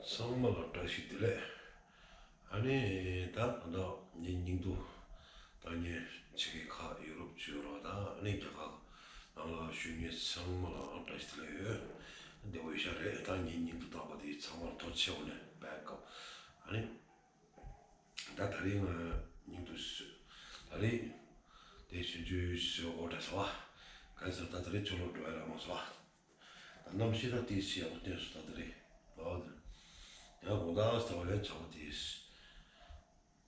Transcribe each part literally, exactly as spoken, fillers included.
ཚང་མ་ལ་བཀྲ་ཤིས་བདེ་ལེགས། ཨ་ནི་ད་ད་ལྟ་ངའི་སྙིང་སྡུག་ད་ངས་ཕྱི་རྒྱལ་ཁག་ཡུ་རོབ་བཅུ་རོ་ད་ཨ་ནི་རྒྱ་གར་ནང་ལ་བཞུགས་མཁན་ཚང་མ་ལ་བཀྲ་ཤིས་བདེ་ལེགས་ཡོད། བདེ་པོ་ཡོད་ཤག་རེད། ད་ངའི་སྙིང་སྡུག་བཏང་པ་དེ་ཚང་མར་ཐུགས་རྗེ་ཆེ་ནས་བཀའ་དགོས། ཨ་ནི་ད་ད་རིང་ང་སྙིང་སྡུག་ཟོས། ད་རིང་དེ་ཆུང་ཆུང་ཟོས་འོ་འདྲ་ཟ་བ། གང་ཟེར་ད་ད་རིང་ཅོ་ལོ་འགྲོ་ཡ་ར་མ་ཟ་བ། ད་གནམ་གཤིས་ད་ཏིས་ཡག་པོ་བསྟན་སོང་ད་ད་རེས། ཨོ་དེ། ཡང་དགོང་དག་ཟ་བ་ཡང་ཆགས་པ་ཏིས།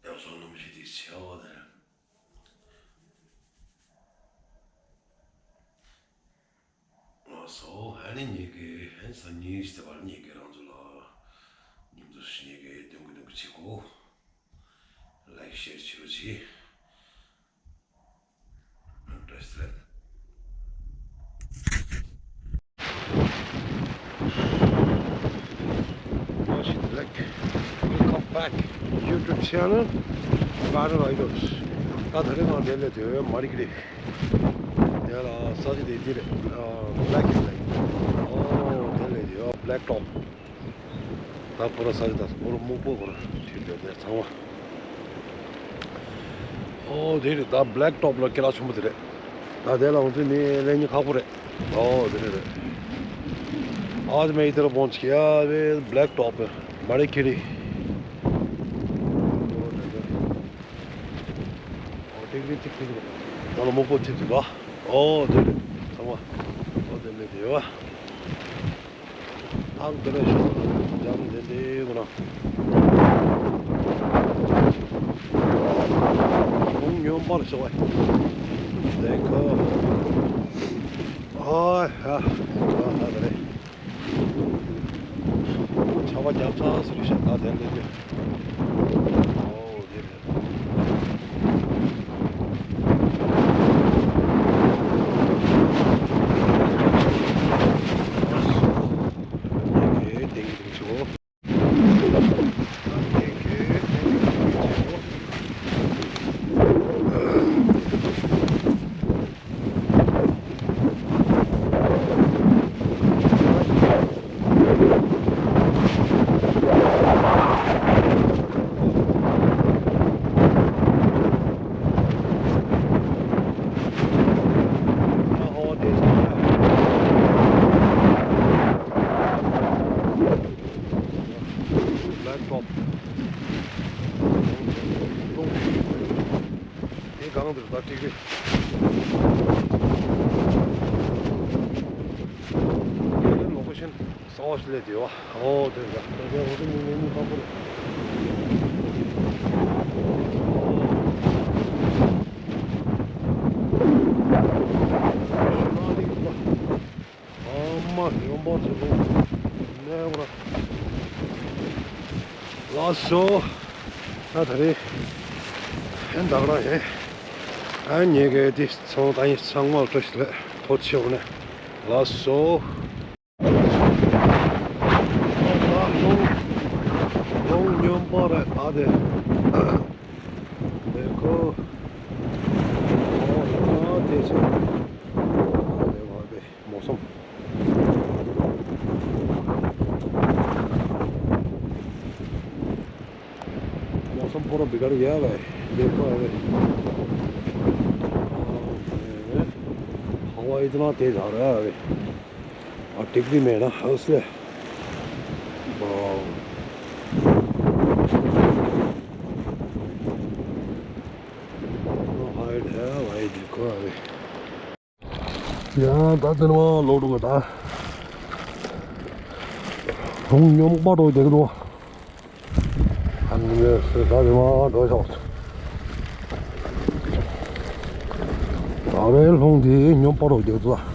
ཡང་སོང་གནམ་གཤིས་ཏིས་ཡག་པོ་དེ། ཨོ་སོ་ཧ་ནི་ཉེ་གི་ཧན་ས་ཉིས་ཏེ་བར་ཉེ་གི་རང་ཚོ་ལ། ཉིན་དུ་ཉེ་གི་སྟོན་གི་སྟོན་གི་བྱེད་གོ། ལའིག་ཤེར་བྱེད་རོགས་གྱིས། Welcome back YouTube channel Viral Idols. ད་ད་རེས་ང་འདི་ལས་དེ་མ་རིག་རེད། དེ་ལ་ས་ཆ་དེ་འདི་རེད། Black is like, oh, དེ་ལས་དེ་Black Top. ད་ཁོ་ར་ས་ཆ་ད་ཁོ་ར་སྨུག་པོ་ཁོ་ར་ཁྲིད་དེ་དེ་ཚང་མ། ཨོ་དེ་རེད། ད་Black Top ལ་སྐེ་ལ་ཆེན་པོ་དེ་རེད། ད་དེ་ལ་འོང་ཚེ་མི་ལེན་ཉི་ཁག་པོ་རེད། ཨོ་དེ་རེད་རེད། आज मैं इधर पहुंच गया वे ब्लैक टॉप है। बड़े खिड़ी। ཨོ་དེ་རེད་ཅིག་ཅིག་རེད། ད་ལ་སྨུག་པོ་ཅིག་ཅིག་ཨ། ཨོ་དེ་རེད། ཚང་མ། ཨོ་དེ་ལས་དེ་ཡོད། ཨང་དེ་རེད་ཤག་འཇམ་དེ་འདྲའི་ངོ་ན། ཁོང་སྨྱོན་པར་ཤོག་བས། དེ་ཁོ། ཨ་ཧ། ཨ་ཧ་དེ་རེད། ཆར་པ་རྒྱབ་ཚར་ཟེར་ཤག་ད་དེ་འདྲའི་དེ། ཨོ་དེ་རེད། Black top. དེ་གང་འདིར་ད་ཏིག་རེད། དེ་ལོ་ཀེ་ཤན་གསང་བ་ཞིག་ལས་དེ་བ། ཨོ་དེ་འདྲ། ད་དེ་འོ་དེ་མི་མི་མི་ཁག་པོ་རེད། ཨ་མ་ཡོང་པོ་ཚོ་ལོ་ནས་བར་ལ་སོ། ད་ད་རེས་ཧན་ད་ག་རང་ཧེ། ཨ་ཉེ་གེ་དེ་ཚང་ད་ཡིན་ཚང་མ་ལ་ཐོ་ཞིག་ལས་ཐོ་ཆེ་བ་ནས་ལ་སོ། ལོང་སྨྱོན་པ་རེད་ད་དེ། དེ་ཁོ། ཨོ་ཡ་དེ་ཚོ། ཨ་དེ་བ་དེ་མོ་སོམ། मौसम पूरा बिगड़ गया भाई। देखो अभी हवा इतना तेज आ रहा है अभी। और टिक भी मेरा है उससे। वाह। हाइट है भाई, देखो अभी। ཡང་ད་ཚུར་མར་ལོག་འགྲོ་གི་ད། ལུང་སྨྱོན་པ་འགྲོ་བསྡད་ཀྱི་འདུག་ཨ་ནི་ད་ཚུར་མར་འགྲོ་ཤོག་ད་བའི་ལུང་འདི་སྨྱོན་པ་འགྲོ་བསྡད་ཀྱི་འདུག